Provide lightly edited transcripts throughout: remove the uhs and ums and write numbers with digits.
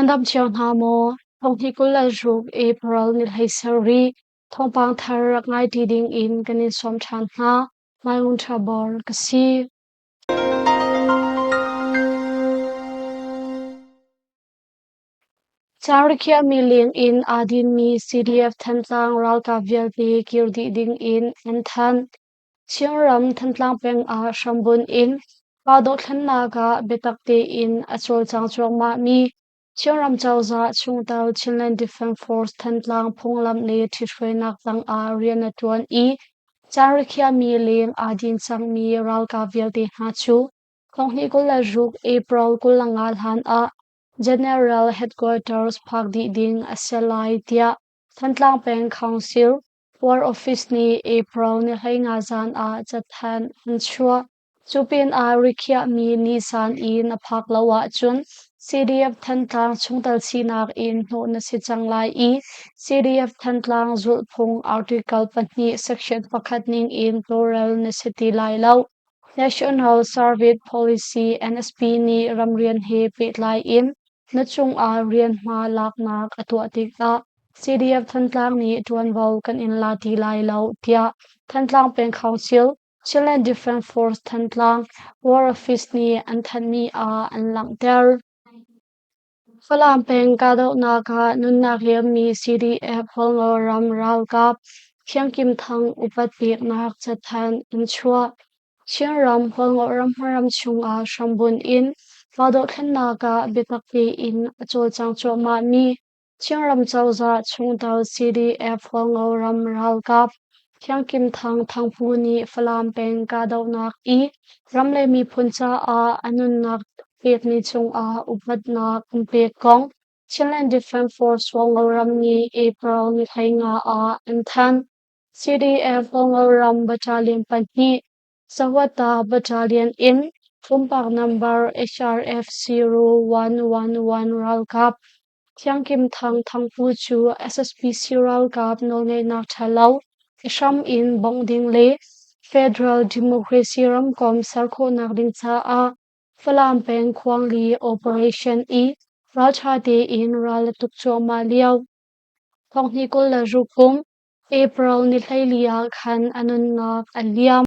Nan dam cio hna maw? Thonghnih 26 April ni 17 thawngpang thar rak ngai ṭi ding in kan in sawm ṭhan hna. Mai Ngun Ṭha Bor ka si. Caang rikhiahmi leng in aa dinmi CDF Thantlang ralkap vialte kir dih ding in an thanh. Chinram Thantlang peng ah hrambunh in pa dothlennak ah biatak tein a cawlcang cuahmahmi Chinram cozah chungtel Chinland Defence Force Thantlang phunglam le ṭhithruainak tangah rian a ṭuan i caan rikhiahmi leng aa din cangmi ralkap vialte hna cu thonghnih 26 April 25 hlan ah General Headquarters phak dih ding a si lai tiah Thantlang Peng Council War Office nih April ni 15 zan ah cathanh an chuah. Cu pinah rikhiahmi nisan i na phak lo ahcun CDF Thantlang chungtel sinak in hnawh na si cang lai i CDF Thantlang zulhphung Article pahnih Section pakhat ning in tawlrel na si ti lai lo. National Service Policy NSP nih ramrian he pehtlai in na cungah rianhma laknak a tuah tikah CDF Thantlang nih ṭuanvo kan in la ti lai lo tiah Thantlang Peng Council, Chinland Defence Force Thantlang War Office nih an thanhmi ah an langhter. Falam peng kahdohnak ah nunnak liammi CDF Hualngo ram ralkap Thiangkim Thang upat peknak cathanh an chuah. Chinram Hualngo ram hmaram chungah hrambunh in kahdohthlennak ah biatak tein a cawlcang cuahmahmi Chinram cozah chungtel CDF Hualngo ram ralkap Thiangkim Thang Thangpu nih Falam peng kahdohnak i ram le miphun caah a nunnak pekmi cungah upatnak an pek kong Chinland Defence Force Hualngo ram nih April ni 15 ah an thanh. CDF Hualngo ram Battalion pahnih Sawata Battalion in pumpak number HRF 0111 ralkap Thiangkim Thang Thangpu cu SSPC ralkap nawlngeihnak ṭhalo i hram in bawmh ding le Federal Democracy ramkomh ser khawhnak ding caah Falam peng Khuangli Operation i ralṭha tein ral a tuk cuahmah lio. Thonghnih 26 kum April ni 14 ah khan a nunnak a liam.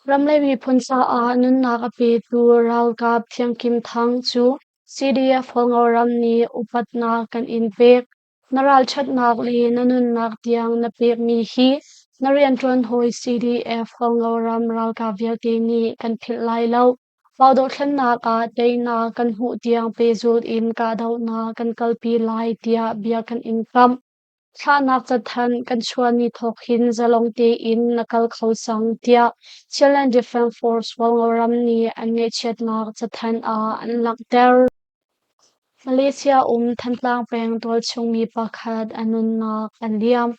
Ram le miphun caah nunnak a petu ralkap Thiangkim Thang cu CDF Hualngo ram nih upatnak kan in pek. Na ralṭhatnak le na nunnak tiang na pekmi hi na rianṭuan hawi CDF Hualngo ram ralkap vialte nih kan philh lai lo. Pau dothlennak ah teinak kan hmuh tiang pehzulh in kahdohnak kan kalpi lai tiah bia kan in kamh. Thlahnak cathanh kan chuahni thawk hin zalong tein na kal kho cang tiah Chinland Defence Force Hualngo ram nih an ngaihchiatnak cathanh ah an langhter. Malaysia um Thantlang peng tualchung mi pakhat a nunnak a liam.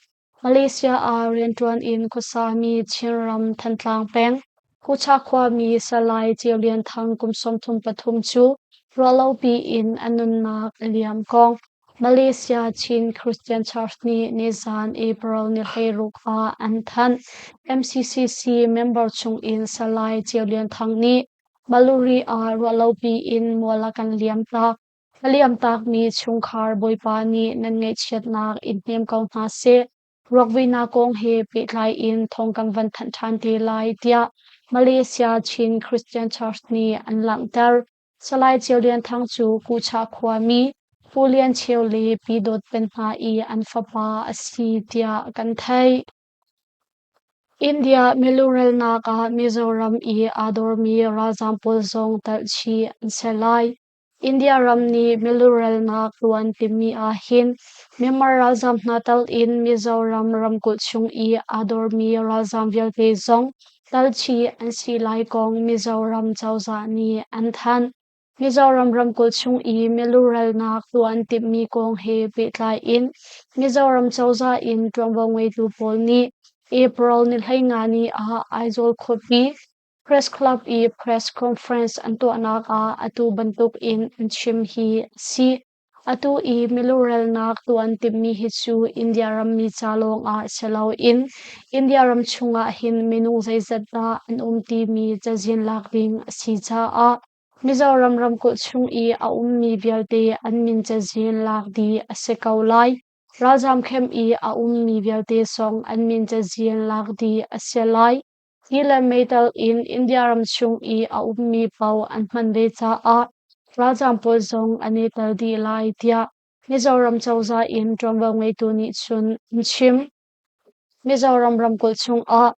Malaysia ah rianṭuan in khuasami Chinram Thantlang peng Kucha khuami Salai Ceu Lian Thang kum 33 cu ruahlopi in a nunnak a liam kong Malaysia Chin Christian Church nih nizan April ni 16 ah an thanh. MCCC member chungin Salai Ceu Lian Thang nih Maluri ah ruahlopi in mual a kan liamtak. A liamtakmi chungkhar Bawipa nih nan ngaihchiatnak in hnem ko hna seh. Ruakvuinak kong he pehtlai in thawng kan van thanh ṭhan te lai tiah Malaysia Chin Christian Church nih an langhter. Salai Ceu Lian Thang cu Kuchah khuami Pu Lian Cheu le Pi Dawt Pen hna i an fapa a si tiah kan theih. India milurelnak ah Mizoram i aa dormi ralzaam pawl zong telh chih an si lai. India ram nih milurelnak tuan timi ahhin Myanmar ralzaam hna tal in Mizoram ramkulh chung i aa dormi ralzaam vialte zong talchih an si lai kong Mizoram cozah nih an thanh. Mizoram ramkulh chung i milurelnak tuah an timhmi kong he pehtlai in Mizoram cozah in ṭuanvo ngeitu pawl nih April ni 15 ni ah Aizawl khuapi Press Club i press conference an tuahnak ah atu bantuk in an chim hi a si. Atu i milurelnak tuah an timhmi hi cu India rammi ca lawngah si loin India ram chungah hin minung zeizat dah an um timi cazin lak ding a si caah. Mizoram ramkulh chung i a ummi vialte an min cazin lak dih a si ko lai. Ralzaam camp i a ummi vialte zong an min cazin lak dih a si lai. Ti le meital in India ram chung i a ummi paoh an hman ve caah ralzaam pawl zong an i tel dih lai tiah Mizoram cozah in ṭuanvo ngeitu nih cun an chim. Mizoram ramkulh chungah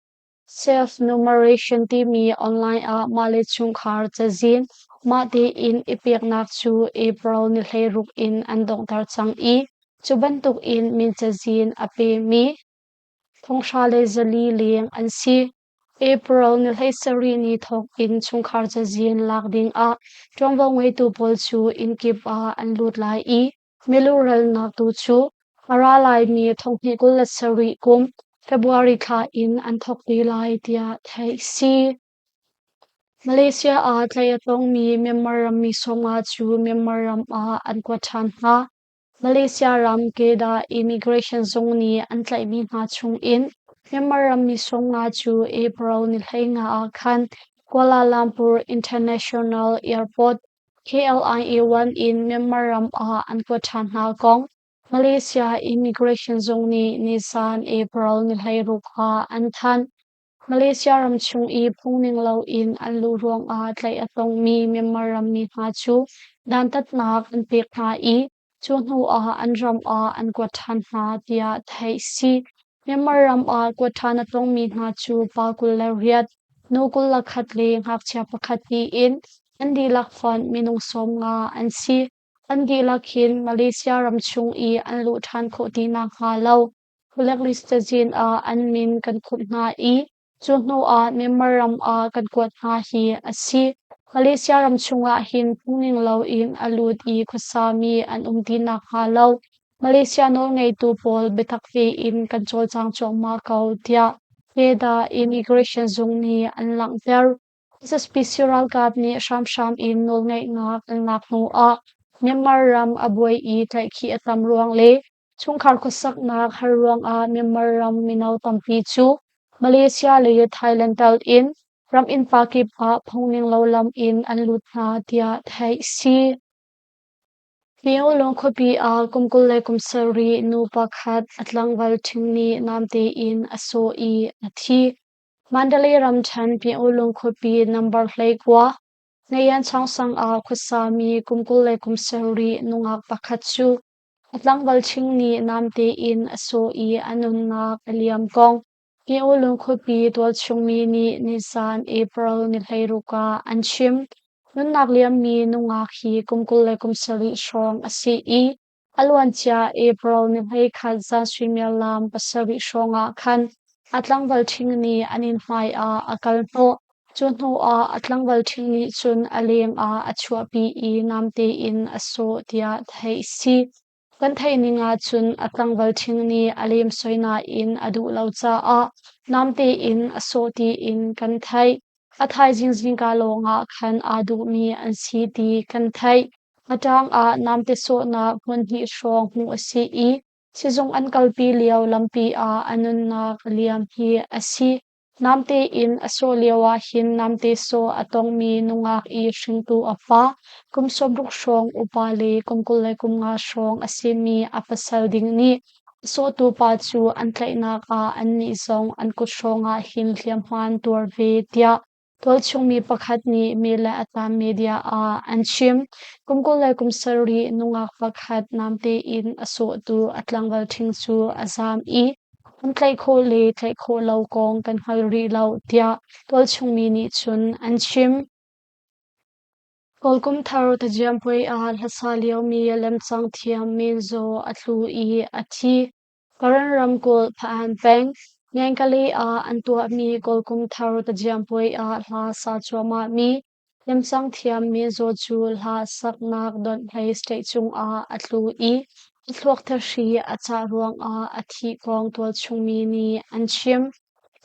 Self-numeration timi online ah mah le chungkhar cazin mah tein i peknak cu April ni 16 in an donghter cang i cu bantuk in min cazin a pemi 4,400 leng an si. April ni 17 ni thawk in chungkhar cazin lak ding ah ṭuanvo ngeitu pawl cu inn kip ah an lut lai i milurelnak tu cu a ra laimi 2027 kum February thla in an thawk te lai tiah theih si. Malaysia ah tlaih a tongmi Myanmar rammi 50 cu Myanmar ram ah an kuat ṭhan hna. Malaysia ram Kedah Immigration zung nih an tlaihmi hna chungin Myanmar rammi 50 cu April ni 15 ah khan Kuala Lumpur International Airport KLIA-1 in Myanmar ram ah an kuat ṭhan hna kong Malaysia Immigration zung nih nizan April ni 16 ah an thanh. Malaysia ram chung i phungning loin an luh ruangah tlaih a tongmi Myanmar rammi hna cu dantatnak an pek hna i cu hnu ah an ram ah an kuat ṭhan hna tiah theih si. Myanmar ram ah kuat ṭhan a tongmi hna cu pa 28, nu 21 le ngakchia pakhat tiin an dihlak fonh minung 50 an si. An dihlak hin Malaysia ram chung i an luh ṭhan khawh ti nakhnga lo blacklist cazin ah an min kan khumh hna i cu hnu ah Myanmar ram ah kan kuat hna hi a si. Malaysia ram chungah hin phungning loin a lut i khuasami an um ti nakhnga lo Malaysia nawlngeitu pawl biatak tein kan cawlcang cuahmah ko tiah Kedah Immigration zung nih an langhter. SSPC ralkap nih hramhram in nawlngeihnak an lak hnu ah Myanmar ram a buai i tlaihkhih a tam ruang le chungkhar khuasaknak har ruangah Myanmar ram mino tampi cu Malaysia le Thailand tal in ram innpa kip ah phungning lo lam in an lut hna tiah theih si. Myohlung khuapi ah kum 27 nu pakhat a tlangval ṭhing nih namte in a sawh i a thi. Mandalay ramṭhen Myohlung khuapi number 19 Ngayan Changsang ah khuasami kum 27 nungak pakhat cu a tlangval ṭhing nih namte in a sawh i a nunnak a liam kong Myohlung khuapi tualchungmi nih nizan April ni 16 ah an chim. Nunnak liammi nungak hi kum 27 hrawng a si i a luancia April ni 21 zan suimilam 7 hrawng ah khan a tlangval ṭhing nih an inn hmai ah a kal hnawh. Cu hnu ah a tlangval ṭhing nih cun a leng ah a chuahpi i namte in a sawh tiah theih si. Kan theih ning ahcun a tlangval ṭhing nih a lemsoi nain a duh lo caah namte in a sawh tiin kan theih. A thaizing zingka lawngah khan aa duhmi an si ti kan theih. A ṭang ah namte sawhnak hmun hnih hrawng hmuh a si i sizung an kalpi lio lampi ah a nunnak a liam hi a si. Namte in a sawh lioah hin namte sawh a tongmi nungak i hringtu a pa, kum 60 hrawng upa le kum 25 hrawng a simi a pasal ding nih a sawhtu pa cu an tlaihnak ah annih zong an kut hrawngah hin hliamhma an tuar ve tiah tualchungmi pakhat nih mi le a tam media ah an chim. Kum 27 nungak pakhat namte in a sawhtu a tlangval ṭhing cu a zaam i an tlaih khawh le tlaih khawh lo kong kan hngal rih lo tiah tualchungmi nih cun an chim. Kawl kum thar tajiampuai ah hlasa liomi lemcang thiam Min Zaw a tlu i a thi. Karen ramkulh Hpa-an peng, Ngenkale ah an tuahmi Kawl kum thar tajiampuai ah hla sa cuahmahmi lemcang thiam Min Zaw cu hla saknak donhhlei stage cungah a tlu i a thluak thahri a cah ruangah a thih kong tualchungmi nih an chim.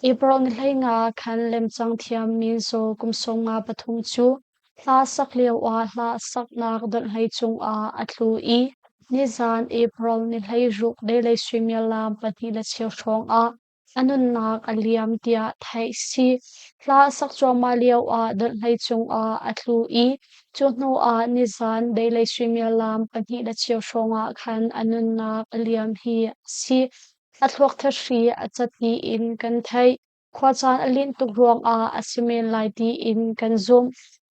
April ni 15 khan lemcang thiam Min Zaw kum 53 cu hla sak lioah hla saknak donhhlei cungah a tlu i nizan April ni 16 deilei suimilam 2:15 hrawng ah a nunnak a liam tiah theih si. Hla a sak cuahmah lioah donhhlei cungah a tlu i cu hnuah nizan deilei suimilam 2:15 hrawngah khan a nunnak a liam hi a si. A thluak thahri a cat tiin kan theih. Khuacaan a linh tuk ruangah a si men lai tiin kan zumh.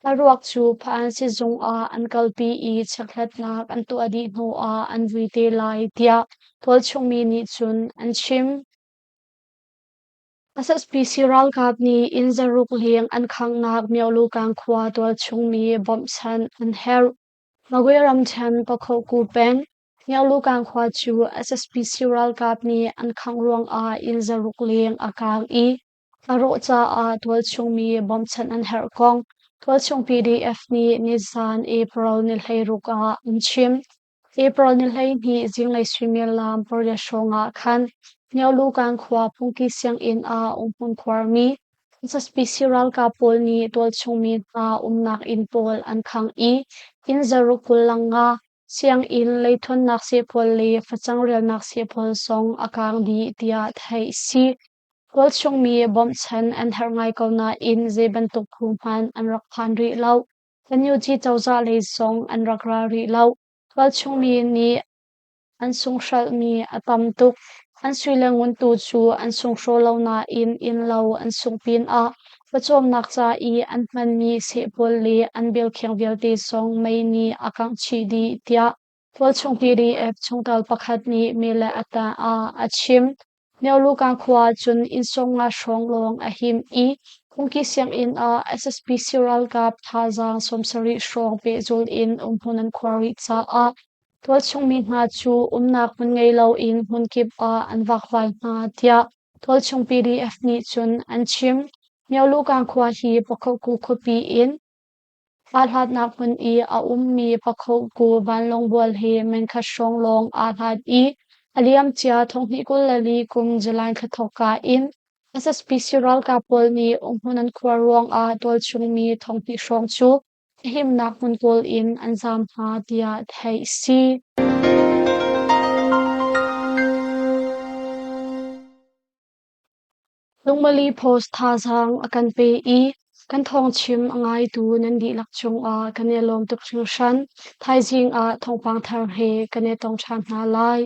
A ruak cu Pha-an sizung ah an kalpi i chekhlatnak an tuah dih hnuah an vui te lai tiah tualchung mi nih cun an chim. SSPC ralkap nih inn zaruk leng an khanghnak Myolukang khua tualchung mi bawmhchanh an herh. Magwe ramṭhen Pakhoku peng Myolukang khua cu SSPC ralkap nih an khangh ruangah inn zaruk leng a kaang i a rawh caah tualchung mi bawmhchanh an herh kong tualchung PDF nih nizan April ni 16 ah an chim. April ni 12 zinglei suimilam pariat hrawngah khan Myolukang khua phungki sianginn ah umhmun khuarmi SSPC ralkap pawl nih tualchung mi hna umnak inn pawl an khangh i inn zaruk 25 sianginn leithuannak seh pawl le facang rialnak seh pawl zong a kaang dih tiah theih a si. Tualchung mi bawmhchanh an herh ngai ko nain zei bantuk phu hmanh an rak phan rih lo. NUG cozah lei zong an rak ra rih lo. Tualchung mi nih an sunghralhmi a tam tuk. An sui le ngun tu cu an sunghraw lo nain innlo an sungh pinah pawcawmnak ca i an hmanmi seh pawl le an belkheng vialte zong mei nih a kangh chih dih tiah tualchung PDF chungtel pakhat nih mi le a ta ah a chim. Myolukang khua cun inn 50 hrawng lawng a him i phungki sianginn ah SSPC ralkap thazaang 70 hrawng pehzulh in umhmun an khuar rih caah tualchung mi hna cu umnak hmun ngei loin hmunkip ah an vakvai hna tiah tualchung PDF nih cun an chim. Myolukang khua hi Pakhoku khuapi in Aa hlatnak hmun i a ummi Pakhoku vanlawngbual hi menkhat hrawng lawng aa hlat i a liamcia 2024 kum July thla thawkka in SSPC ralkap pawl nih umhmun an khuar ruangah tualchung mi 2000 hrawng cu a himnak hmun kawl in an zaam hna tiah theih a si. Lungmali Post thazaang a kan pe i kan thawngchim a ngaitu nan dihlak cungah kan i lawm tuk hringhran. Thaizing ah thawngpang thar he kan i tong ṭhan hna lai.